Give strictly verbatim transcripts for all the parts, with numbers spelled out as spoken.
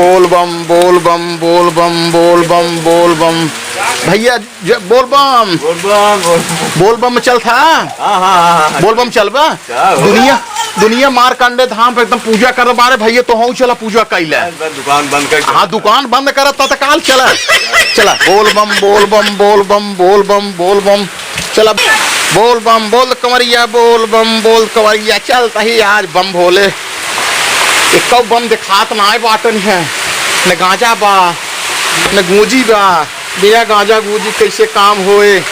बोल बम, बोल बम, बोल बम, बोल बम, बोल बम। भैया, ज-, बोल बम। बोल बम, बोल बम। बोल बम चल था? हाँ, हाँ, हाँ, हाँ। बोल बम चलबा? क्या हो? दुनिया, दुनिया मारकंडे धाम पे एकदम पूजा कर बारे भैया, तोहू चला पूजा कैले। बस, बस, दुकान बंद कर। हाँ, दुकान बंद कर, तत्काल चला। चला, बोल बम, बोल बम, बोल बम, बोल बम, बोल बम। चला, बोल बम, बोल कंवरिया, बोल बम, बोल कंवरिया, चलता ही आज बम भोले। एक्कौ बम देखात नाय बाटन है, न गांजा बा, न गूंजी बा। बिना गांजा गूंजी कैसे काम होए?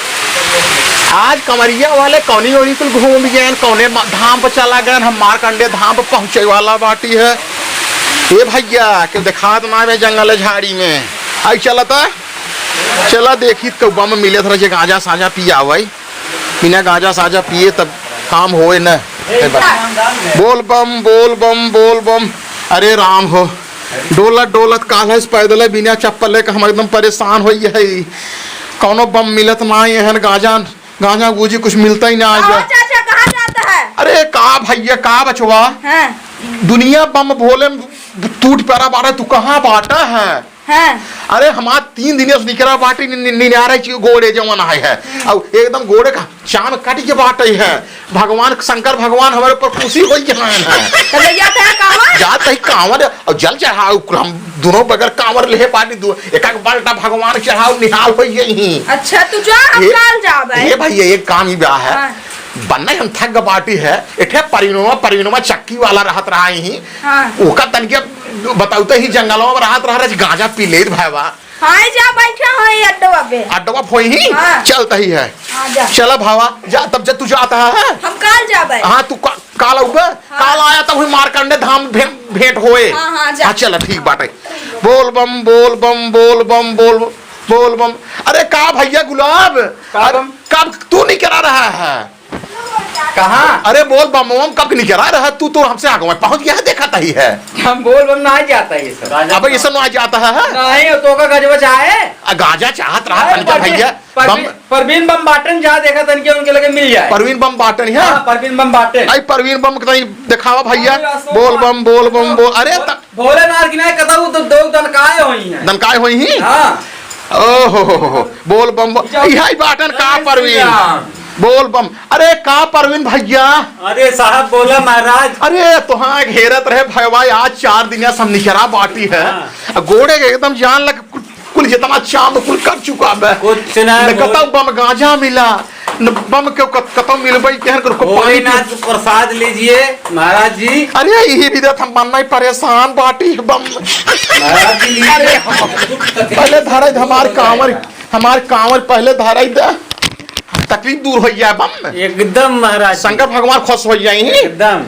आज कंवरिया वाले कौनी ओनी कुल घूम गए, कौने मा-, धाम पर चला गए, हम मारकंडे धाम पर पहुँचे वाला बाटी है। ए भैया, के देखात ना में जंगल झाड़ी में। आई चलता, चला देखी कौ बम मिले थोड़ा जे गांजा सांजा पियावे। बिना गांजा सांजा पिए तब काम होए न। बोल बम, बोल बम, बोल बम। अरे राम हो, डोलत डोलत काल्ह से पैदल है, बिना चप्पल लेके हम एकदम परेशान होई है। कौनो बम मिलत ना है, गांजा, गांजा गूंजी कुछ मिलता ही ना है। कहाँ चाचा, कहाँ जाता है? अरे का भैया, का बचवा? हाँ। दुनिया बम भोले टूट पड़ा बाटे, तू कहाँ बाटा है? हाँ। अरे हमार तीन दिन से निकरा बाटी नि-, नि-, निन्यारे ची गोड़े जवन आए है। हम्म। अब एकदम गोड़े का चाम काटी के बाटे है। भगवान शंकर भगवान हमारे ऊपर खुशी होई गए हैं। तो ले जाता है कांवर? जात ही कांवर और जल चढ़ाओ, हम दोनों बगल कांवर लेहे बाटी, दो, एक एक बाल्टा भगवान चढ़ाओ, निहाल होई गई ही। अच्छा, तू जा, हम ये, काल जाबे। ये भाई, ये एक काम ही बा है। हाँ। बन्ना हम थक गए बाटी है, एठे परवीनवा, परवीनवा चक्की वाला रहत रहा ही। हाँ। ओका तनके बताउते ही जंगलवा में रहत रहा, गांजा पी लेत भैवा। हाँ, जा बैठा हो ये अड्डवा पे। अड्डवा फोई ही? हाँ। चलता ही है। हाँ, जा। चला भावा, जा, तब जब तू जाता है। हम काल जाबे। हाँ, तू का-, काल आउबे? हाँ। काल आया तब हुई मारकंडे धाम भे-, भेंट होए। हाँ, हाँ, जा। हाँ, चला, ठीक बाटे। बोल बम, बोल बम, बोल बम, बोल, बोल बम। अरे का भैया गुलाब? का अरे बम? कब तू निकरा रहा है? कहाँ? अरे बोल बम, बम कब निकरा रहा तू, तो हमसे आगे में पहुँच गया है, देखा तही है। हम बोल बम ना जाता ये सब। अब ये सब ना जाता है, है? नहीं, तो का गजवा चाहे? आ, गांजा चाहत रहा अरे तनिका परवीन, भैया। परवीन, बम परवीन बम बाटन जा देखा तनिके उनके लगे मिल जाए। परवीन बम बाटन है? हाँ, परवीन बम बाटन। आई परवीन बम के तनी दिखावा भैया। अरे रास्ता बोल बम, बोल बम, बोल। अरे त- भोलेनाथ की ना कतहु तो दो दनकाए होई हैं। दनकाए होई ही? हाँ। ओहो हो हो हो। बोल बम, बम। जय यही बाटन का जय श्री परवीन? राम। बोल बम। अरे का परवीन भैया? अरे साहब बोला महाराज। अरे तोहाँ घेरत रहे भैया, आज चार दिन से हम निकरा बाटी है। हाँ। आ गोड़े के एकदम जान लग, कुल, कुल जितना चाम कुल कर चुका बे। कुछ ना न बोल। कतौ बम गांजा मिला, न बम के कत-, कतौ मिलबे केहन कर को पानी पी- भोलेनाथ प्रसाद लीजिए महाराज जी। अरे यही भी देत हम मन नहीं परेशान बाटी बम। महाराज जी लीजिए। अरे हम पहले धरे दे हमार कांवर, हमार कांवर पहले धरे दे, तकलीफ दूर हो जाए बम। एकदम महाराज जी। शंकर भगवान खुश हो जाए ही। एकदम।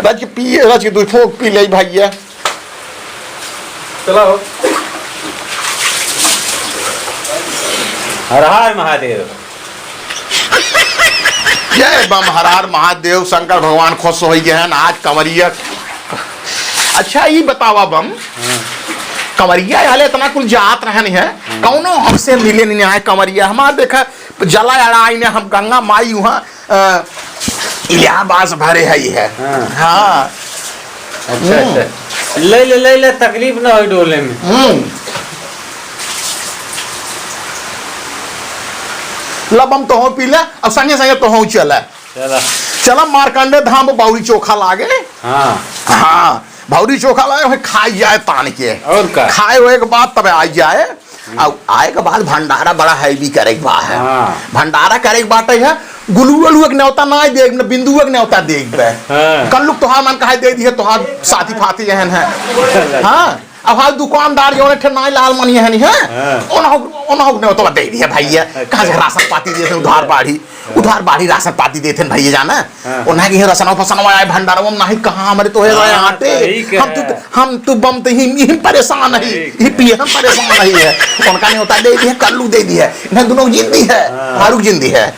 रज के पिए, रज के दू ठोक पी ले भैया। चलो। हर हर महादेव। जय बम हर हर महादेव, शंकर भगवान खुश हो गए हैं आज कंवरिया। अच्छा, ई बतावा बम, हाँ। कंवरिया वाले इतना कुल जात रहन है, हाँ। कौनो हमसे मिले नहीं आए कंवरिया। हमार देखा, जला अड़ाई ने हम गंगा माई वहाँ, अ, इलाहाबाद से भरे है, ई है। हाँ। हाँ। अच्छा, हम्म। अच्छा। ले ले, ले ले, तकलीफ ना होई डोले में। हम्म। लब हम तोहो पी ले, अब संगे संगे तोहो चला। चला। चला मारकंडे धाम पर बाउरी चोखा लागे। हाँ। हाँ, बाउरी चोखा लागे, वहीं खाई जाए तान के। और का? खाए हुए के बाद तब आई जाए। अब आए के बाद भंडारा बड़ा heavy करे के बा है। हाँ। भंडारा करे के बाटे है, गुलुआ लुआ के न्योता ना देब, न बिंदुआ के न्योता देब बे। हाँ। कल्लुक तोहार मन कहे दे दिए, तोहार साथी फाती एहन है। हाँ, अब हाल दुकानदार जौन ठे नाई लाल मनी एहन है, हाँ। ओनहु, ओनहु के न्योता दे दिए भैया। अच्छा। कहाँ से राशन पाती देते उधार बाढ़ी, उधार बाढ़ी राशन पाती देते भैया जाना। हाँ। ओन्हा के हियाँ रसनवा फसनवा आए, भंडारवा में नाही कहाँ हमरे तोहे रहे हाँ, आटे। सही कहे। हम तो, हम तो बम तो ही, ही परेशान है, सही ही कहे। पिए हम परेशान नहीं है। उनका न्योता दे दिए, कल्लू दे दिए, इन्हें दोनों जिंदी है, हाँ। फारूक जिंदी है।